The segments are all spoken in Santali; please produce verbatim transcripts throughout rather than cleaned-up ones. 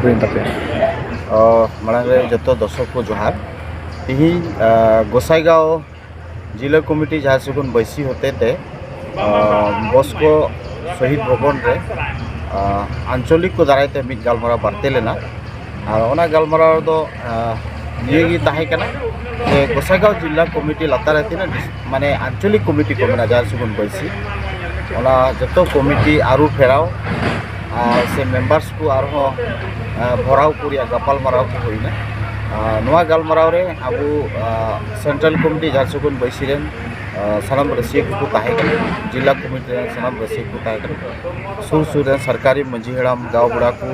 ᱦᱩᱭᱮᱱ ᱛᱟᱯᱮᱭᱟ? ᱚ, ᱢᱟᱲᱟᱝ ᱨᱮ ᱡᱚᱛᱚ ᱫᱚᱨᱥᱚᱠ ᱠᱚ ᱡᱚᱦᱟᱨ᱾ ᱛᱤᱦᱤᱧ, ᱟ, ᱜᱚᱥᱟᱭᱜᱟᱣ ᱡᱤᱞᱟᱹ ᱠᱚᱢᱤᱴᱤ ᱡᱟᱦᱟᱸ ᱥᱮᱜᱩᱱ ᱵᱟᱹᱭᱥᱤ ᱦᱚᱛᱮ ᱛᱮ, ᱟ, ᱵᱚᱥᱠᱚ ᱥᱚᱦᱤᱫ ᱵᱷᱚᱵᱚᱱ ᱨᱮ, ᱟ, ᱟᱧᱪᱚᱞᱤᱠ ᱠᱚ ᱫᱟᱨᱟᱭ ᱛᱮ ᱢᱤᱫ ᱜᱟᱞᱢᱟᱨᱟᱣ ᱵᱟᱨᱛᱮ ᱞᱮᱱᱟ᱾ ᱟᱨ ᱚᱱᱟ ᱜᱟᱞᱢᱟᱨᱟᱣ ᱨᱮᱫᱚ, ᱟ, ᱱᱤᱭᱟᱹ ᱜᱮ ᱛᱟᱦᱮᱸ ᱠᱟᱱᱟ ᱡᱮ ᱜᱚᱥᱟᱭᱜᱟᱣ ᱡᱤᱞᱟ ᱠᱚᱢᱤᱴᱤ ᱞᱟᱛᱟᱨ ᱨᱮ ᱛᱤᱱᱟᱹᱜ ᱰᱤᱥ-, ᱢᱟᱱᱮ ᱟᱧᱪᱚᱞᱤᱠ ᱠᱚᱢᱤᱴᱤ ᱠᱚ ᱢᱮᱱᱟᱜᱼᱟ, ᱡᱟᱦᱟᱸ ᱥᱮᱜᱩᱱ ᱵᱟᱹᱭᱥᱤ, ᱚᱱᱟ ᱡᱚᱛᱚ ᱠᱚᱢᱤᱴᱤ ᱟᱹᱨᱩ ᱯᱷᱮᱨᱟᱣ ᱟᱨ ᱥᱮ ᱢᱮᱢᱵᱟᱨᱥ ᱠᱚ ᱟᱨᱦᱚᱸ, ᱟ, ᱵᱷᱚᱨᱟᱣ ᱠᱚ ᱨᱮᱭᱟᱜ ᱜᱟᱯᱟᱞ ᱢᱟᱨᱟᱣ ᱠᱚ ᱦᱩᱭᱱᱟ᱾ ᱟ, ᱱᱚᱣᱟ ᱜᱟᱞᱢᱟᱨᱟᱣ ᱨᱮ ᱟᱵᱚ, ᱟ, ᱥᱮᱱᱴᱨᱟᱞ ᱠᱚᱢᱤᱴᱤ ᱡᱷᱟᱨᱥᱩᱜᱩᱱ ᱵᱟᱹᱭᱥᱤ ᱨᱮᱱ, ᱟ, ᱥᱟᱱᱟᱢ ᱨᱟᱹᱥᱤᱭᱟᱹ ᱠᱚᱠᱚ ᱛᱟᱦᱮᱸ ᱠᱟᱱᱟ, ᱡᱤᱞᱟ ᱠᱚᱢᱤᱴᱤ ᱨᱮᱱ ᱥᱟᱱᱟᱢ ᱨᱟᱹᱥᱤᱭᱟᱹ ᱠᱚ ᱛᱟᱦᱮᱸ ᱠᱟᱱᱟ, ᱥᱩᱨ ᱥᱩᱨ ᱨᱮᱱ ᱥᱚᱨᱠᱟᱨᱤ ᱢᱟᱹᱡᱷᱤ ᱦᱟᱲᱟᱢ, ᱜᱟᱶ ᱵᱩᱲᱟ ᱠᱚ,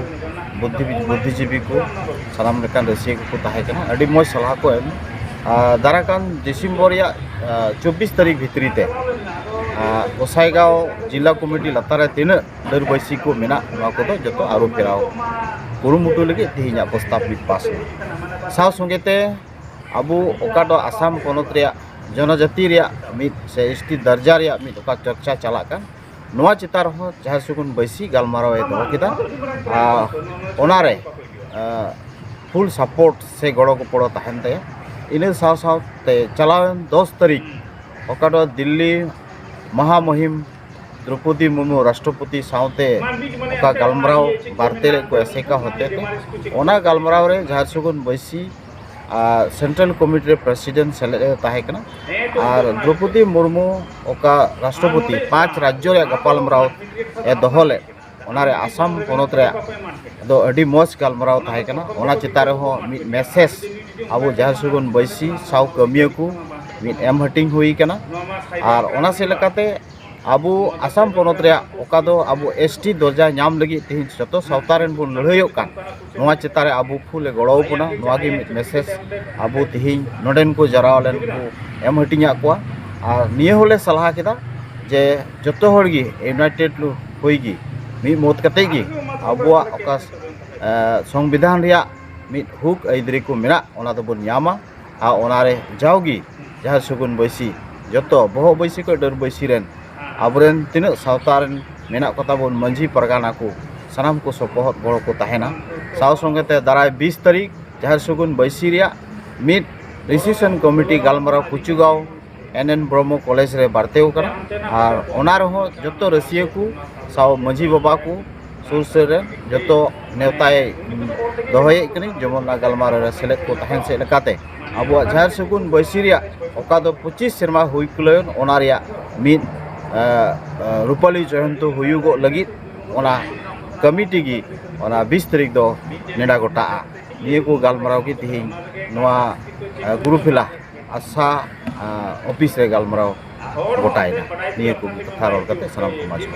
ᱵᱩᱫᱽᱫᱷᱤ-, ᱵᱩᱫᱽᱫᱷᱤᱡᱤᱵᱤ ᱠᱚ, ᱥᱟᱱᱟᱢ ᱞᱮᱠᱟᱱ ᱨᱟᱹᱥᱤᱭᱟᱹ ᱠᱚᱠᱚ ᱛᱟᱦᱮᱸ ᱠᱟᱱᱟ᱾ ᱟᱹᱰᱤ ᱢᱚᱡᱽ ᱥᱟᱞᱦᱟ ᱠᱚ ᱮᱢ᱾ ᱟ, ᱫᱟᱨᱟᱭ ᱠᱟᱱ ᱰᱤᱥᱮᱢᱵᱚᱨ ᱨᱮᱭᱟᱜ, ᱟ, ᱪᱚᱵᱵᱤᱥ ᱛᱟᱹᱨᱤᱠᱷ ᱵᱷᱤᱛᱨᱤ ᱛᱮ, ᱟ, ᱜᱚᱥᱟᱭᱜᱟᱶ ᱡᱤᱞᱟ ᱠᱚᱢᱤᱴᱤ ᱞᱟᱛᱟᱨ ᱨᱮ ᱛᱤᱱᱟᱹᱜ ᱰᱟᱹᱨ ᱵᱟᱹᱭᱥᱤ ᱠᱚ ᱢᱮᱱᱟᱜ, ᱱᱚᱣᱟ ᱠᱚᱫᱚ ᱡᱚᱛᱚ ᱟᱹᱨᱩ ᱯᱷᱮᱨᱟᱣ ᱠᱩᱨᱩᱢᱩᱴᱩ ᱞᱟᱹᱜᱤᱫ ᱛᱮᱦᱮᱧᱟᱜ ᱯᱨᱚᱥᱛᱟᱵ ᱢᱤᱫ ᱯᱟᱥ ᱮᱱᱟ᱾ ᱥᱟᱶ ᱥᱚᱸᱜᱮ ᱛᱮ ᱟᱵᱚ ᱚᱠᱟ ᱫᱚ ᱟᱥᱟᱢ ᱯᱚᱱᱚᱛ ᱨᱮᱭᱟᱜ ᱡᱚᱱᱚᱡᱟᱹᱛᱤ ᱨᱮᱭᱟᱜ ᱢᱤᱫ ᱥᱮ ᱮᱥ ᱴᱤ ᱫᱟᱨᱡᱟ ᱨᱮᱭᱟᱜ ᱢᱤᱫ ᱚᱠᱟ ᱪᱚᱨᱪᱟ ᱪᱟᱞᱟᱜ ᱠᱟᱱ, ᱱᱚᱣᱟ ᱪᱮᱛᱟᱱ ᱨᱮᱦᱚᱸ ᱡᱟᱦᱟᱸ ᱥᱮᱜᱩᱱ ᱵᱟᱹᱭᱥᱤ ᱜᱟᱞᱢᱟᱨᱟᱣ ᱮ ᱫᱚᱦᱚ ᱠᱮᱫᱟ᱾ ᱟᱨ ᱚᱱᱟᱨᱮ, ᱟ, ᱯᱷᱩᱞ ᱥᱟᱯᱳᱨᱴ ᱥᱮ ᱜᱚᱲᱚ ᱜᱚᱯᱚᱲᱚ ᱛᱟᱦᱮᱱ ᱛᱟᱭᱟ᱾ ᱤᱱᱟᱹ ᱥᱟᱶ ᱥᱟᱶᱛᱮ ᱪᱟᱞᱟᱣᱮᱱ ᱫᱚᱥ ᱛᱟᱹᱨᱤᱠᱷ ᱚᱠᱟ ᱫᱚ ᱫᱤᱞᱞᱤ ᱢᱟᱦᱟᱢᱩᱦᱤᱢ ᱫᱨᱚᱯᱚᱫᱤ ᱢᱩᱨᱢᱩ ᱨᱟᱥᱴᱨᱚᱯᱚᱛᱤ ᱥᱟᱶᱛᱮ ᱚᱠᱟ ᱜᱟᱞᱢᱟᱨᱟᱣ ᱵᱟᱨᱛᱮ ᱞᱮᱫ ᱠᱚ ᱮᱥᱮᱠᱟ ᱦᱚᱛᱮ ᱛᱮ, ᱚᱱᱟ ᱜᱟᱞᱢᱟᱨᱟᱣ ᱨᱮ ᱡᱟᱦᱟᱸ ᱥᱮᱜᱩᱱ ᱵᱟᱹᱭᱥᱤ ᱟᱨ ᱥᱮᱱᱴᱨᱟᱞ ᱠᱚᱢᱤᱴᱤ ᱨᱮ ᱯᱨᱮᱥᱤᱰᱮᱱᱴ ᱥᱮᱞᱮᱫ ᱮ ᱛᱟᱦᱮᱸ ᱠᱟᱱᱟ᱾ ᱟᱨ ᱫᱨᱚᱯᱚᱫᱤ ᱢᱩᱨᱢᱩ ᱚᱠᱟ ᱨᱟᱥᱴᱨᱚᱯᱚᱛᱤ ᱯᱟᱸᱪ ᱨᱟᱡᱽᱡᱚ ᱨᱮᱭᱟᱜ ᱜᱟᱯᱟᱞᱢᱟᱨᱟᱣ ᱮ ᱫᱚᱦᱚ ᱞᱮᱫ, ᱚᱱᱟᱨᱮ ᱟᱥᱟᱢ ᱯᱚᱱᱚᱛ ᱨᱮᱭᱟᱜ ᱫᱚ ᱟᱹᱰᱤ ᱢᱚᱡᱽ ᱜᱟᱞᱢᱟᱨᱟᱣ ᱛᱟᱦᱮᱸ ᱠᱟᱱᱟ᱾ ᱚᱱᱟ ᱪᱮᱛᱟᱱ ᱨᱮᱦᱚᱸ ᱢᱤᱫ ᱢᱮᱥᱮᱡᱽ ᱟᱵᱚ ᱡᱟᱦᱟᱸ ᱥᱮᱜᱩᱱ ᱵᱟᱹᱭᱥᱤ ᱥᱟᱶ ᱠᱟᱹᱢᱤᱭᱟᱹ ᱠᱚ ᱢᱤᱫ ᱮᱢ ᱦᱟᱹᱴᱤᱧ ᱦᱩᱭ ᱠᱟᱱᱟ᱾ ᱟᱨ ᱚᱱᱟ ᱥᱮᱫ ᱞᱮᱠᱟᱛᱮ ᱟᱵᱚ ᱟᱥᱟᱢ ᱯᱚᱱᱚᱛ ᱨᱮᱭᱟᱜ ᱚᱠᱟ ᱫᱚ ᱟᱵᱚ ᱮᱥ ᱴᱤ ᱫᱚᱨᱡᱟ ᱧᱟᱢ ᱞᱟᱹᱜᱤᱫ ᱛᱮᱦᱮᱧ ᱡᱚᱛᱚ ᱥᱟᱶᱛᱟ ᱨᱮᱱ ᱵᱚᱱ ᱞᱟᱹᱲᱦᱟᱹᱭᱚᱜ ᱠᱟᱱ, ᱱᱚᱣᱟ ᱪᱮᱛᱟᱱ ᱨᱮ ᱟᱵᱚ ᱯᱷᱩᱞ ᱮ ᱜᱚᱲᱚ ᱟᱵᱚᱱᱟ᱾ ᱱᱚᱣᱟ ᱜᱮ ᱢᱤᱫ ᱢᱮᱥᱮᱡᱽ ᱟᱵᱚ ᱛᱮᱦᱮᱧ ᱱᱚᱰᱮᱱ ᱠᱚ ᱡᱟᱨᱣᱟ ᱞᱮᱱ ᱠᱚ ᱮᱢ ᱦᱟᱹᱴᱤᱧᱟᱜ ᱠᱚᱣᱟ᱾ ᱟᱨ ᱱᱤᱭᱟᱹ ᱦᱚᱸᱞᱮ ᱥᱟᱞᱦᱟ ᱠᱮᱫᱟ ᱡᱮ ᱡᱚᱛᱚ ᱦᱚᱲ ᱜᱮ ᱤᱭᱩᱱᱟᱭᱴᱮᱰ ᱦᱩᱭ ᱜᱮ, ᱢᱤᱫ ᱢᱚᱛ ᱠᱟᱛᱮ ᱜᱮ ᱟᱵᱚᱣᱟᱜ ᱚᱠᱟ, ᱮ, ᱥᱚᱝᱵᱤᱫᱷᱟᱱ ᱨᱮᱭᱟᱜ ᱢᱤᱫ ᱦᱩᱠ ᱟᱹᱭᱫᱟᱹᱨᱤ ᱠᱚ ᱢᱮᱱᱟᱜ, ᱚᱱᱟ ᱫᱚᱵᱚᱱ ᱧᱟᱢᱟ᱾ ᱟᱨ ᱚᱱᱟᱨᱮ ᱡᱟᱣᱜᱮ ᱡᱟᱦᱟᱸ ᱥᱩᱜᱩᱱ ᱵᱟᱹᱭᱥᱤ, ᱡᱚᱛᱚ ᱵᱚᱦᱚᱜ ᱵᱟᱹᱭᱥᱤ ᱠᱷᱚᱱ ᱰᱟᱹᱨ ᱵᱟᱹᱭᱥᱤ ᱨᱮᱱ ᱟᱵᱚᱨᱮᱱ ᱛᱤᱱᱟᱹᱜ ᱥᱟᱶᱛᱟ ᱨᱮᱱ ᱢᱮᱱᱟᱜ ᱠᱚᱛᱟ ᱵᱚᱱ ᱢᱟᱹᱡᱷᱤ ᱯᱟᱨᱜᱟᱱᱟ ᱠᱚ, ᱥᱟᱱᱟᱢ ᱠᱚ ᱥᱚᱯᱚᱦᱚᱫ ᱜᱚᱲᱚ ᱠᱚ ᱛᱟᱦᱮᱱᱟ᱾ ᱥᱟᱶ ᱥᱚᱸᱜᱮ ᱛᱮ ᱫᱟᱨᱟᱭ ᱵᱤᱥ ᱛᱟᱹᱨᱤᱠᱷ ᱡᱟᱦᱮᱨ ᱥᱟᱹᱜᱩᱱ ᱵᱟᱹᱭᱥᱤ ᱨᱮᱭᱟᱜ ᱢᱤᱫ ᱨᱤᱥᱤᱯᱥᱚᱱ ᱠᱚᱢᱤᱴᱤ ᱜᱟᱞᱢᱟᱨᱟᱣ ᱠᱩᱪᱩᱜᱟᱸᱣ ᱮᱱ ᱮᱱ ᱵᱨᱚᱦᱢᱚ ᱠᱚᱞᱮᱡᱽ ᱨᱮ ᱵᱟᱨᱛᱮ ᱟᱠᱟᱱᱟ᱾ ᱟᱨ ᱚᱱᱟ ᱨᱮᱦᱚᱸ ᱡᱚᱛᱚ ᱨᱟᱹᱥᱤᱭᱟᱹ ᱠᱚ ᱥᱟᱶ ᱢᱟᱹᱡᱷᱤ ᱵᱟᱵᱟ ᱠᱚ ᱥᱩᱨ ᱥᱮᱫ ᱨᱮᱱ ᱡᱚᱛᱚ ᱱᱮᱣᱛᱟᱭ ᱫᱚᱦᱚᱭᱮᱫ ᱠᱟᱹᱱᱟᱹᱧ, ᱡᱮᱢᱚᱱ ᱚᱱᱟ ᱜᱟᱞᱢᱟᱨᱟᱣ ᱨᱮ ᱥᱮᱞᱮᱫ ᱠᱚ ᱛᱟᱦᱮᱱ ᱥᱮᱫ ᱞᱮᱠᱟᱛᱮ᱾ ᱟᱵᱚᱣᱟᱜ ᱡᱟᱦᱮᱨ ᱥᱟᱹᱜᱩᱱ ᱵᱟᱹᱭᱥᱤ ᱨᱮᱭᱟᱜ ᱚᱠᱟ ᱫᱚ ᱯᱚᱸᱪᱤᱥ ᱥᱮᱨᱢᱟ ᱦᱩᱭ ᱠᱩᱞᱟᱹᱣᱮᱱ, ᱚᱱᱟ ᱨᱮᱭᱟᱜ ᱢᱤᱫ, ᱮ, ᱮ, ᱨᱩᱯᱟᱹᱞᱤ ᱡᱚᱭᱚᱱᱛᱚ ᱦᱩᱭᱩᱜᱚᱜ ᱞᱟᱹᱜᱤᱫ ᱚᱱᱟ ᱠᱚᱢᱤᱴᱤ ᱜᱮ ᱚᱱᱟ ᱵᱤᱥ ᱛᱟᱹᱨᱤᱠᱷ ᱫᱚ ᱱᱮᱰᱟ ᱜᱚᱴᱟᱜᱼᱟ᱾ ᱱᱤᱭᱟᱹ ᱠᱚ ᱜᱟᱞᱢᱟᱨᱟᱣ ᱜᱮ ᱛᱮᱦᱮᱧ ᱱᱚᱣᱟ, ᱮ, ᱜᱩᱨᱩᱯᱷᱤᱞᱟ ᱟᱥᱟ, ᱮ, ᱚᱯᱷᱤᱥ ᱨᱮ ᱜᱟᱞᱢᱟᱨᱟᱣ ᱜᱚᱴᱟᱭᱮᱱᱟ᱾ ᱱᱤᱭᱟᱹ ᱠᱚ ᱠᱟᱛᱷᱟ ᱨᱚᱲ ᱠᱟᱛᱮ ᱥᱟᱱᱟᱢ ᱠᱚ ᱢᱟᱹᱡᱷᱤ